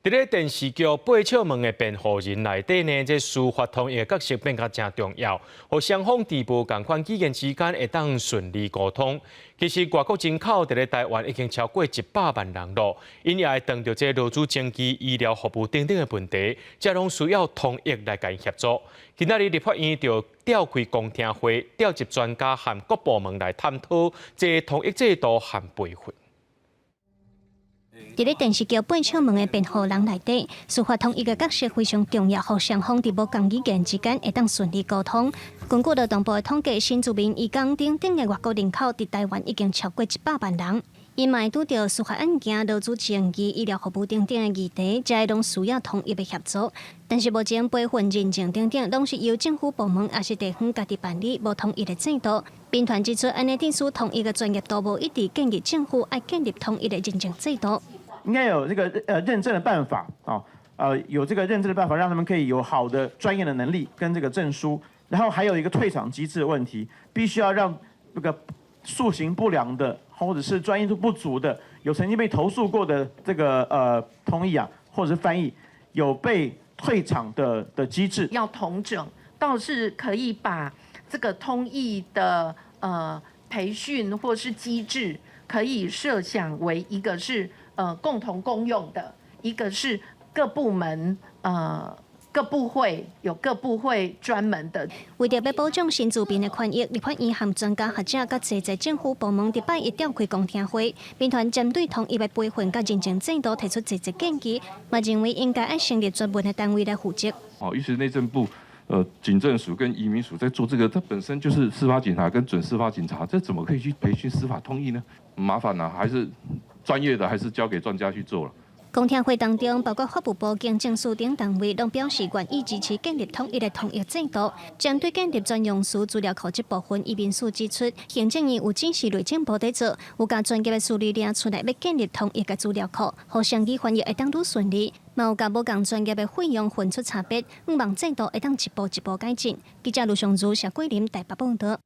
佇咧電視劇《八尺門的辯護人》內底呢，這司法通譯的角色變甲誠重要，予雙方佇無仝款語言之間會當順利溝通。其實外國人口佇咧台灣已經超過100萬人囉，𪜶也會當著這勞資爭議、醫療服務等等的問題，這攏需要通譯來共𪜶協助。今仔日立法院就召開公聽會，調集專家和各部門來探討這通譯制度和培訓。佇咧電視劇《八尺門的辯護人》內底，司法通譯的角色非常重要，予雙方佇無仝語言之間會當順利溝通。根據勞動部的統計，新住民、移工等等的外國人口佇台灣已經超過100萬人。𪜶嘛會拄著司法案件、勞資爭議、醫療服務等等的議題，這攏需要通譯的協助。但是目前培訓、認證等等，攏是由政府部門抑是地方家己辦理，無統一的制度。民團指出，按呢致使通譯的專業度無一致，建議政府愛建立統一的認證制度。應該有這個認證的辦法啊，有這個認證的辦法，讓他們可以有好的專業的能力跟這個證書。然後還有一個退場機制的問題，必須要讓這個素行不良的，或者是專業度不足的，有曾經被投訴過的這個通譯啊，或者是翻譯，有被退場的機制。要統整，倒是可以把這個通譯的培訓或是機制，可以設想為一個是共同公用的，一個是各部門各部會有各部會專門的。為著欲保障新住民的權益，立法院和專家學者佮濟濟政府部門佇拜一召開公聽會，民團針對通譯的培訓佮認證制度提出濟濟建議，嘛認為應該愛成立專門的單位來負責。哦，於是內政部、警政署跟移民署在做這個，它本身就是司法警察跟準司法警察，這怎麼可以去培訓司法通譯呢？麻煩啦，還是專業的，還是交給專家去做了。公聽會當中，包括法務部、警政署等單位，攏表示願意支持建立統一的通譯制度。針對建立專用詞資料庫這部分，移民署指出，行政院有指示內政部佇做，有共專業的師資領出來，欲建立統一的資料庫，予雙語翻譯會當愈順利。嘛有共無仝專業的費用分出差別，向望制度會當一步一步改進。記者盧尚如、謝桂林台北報道。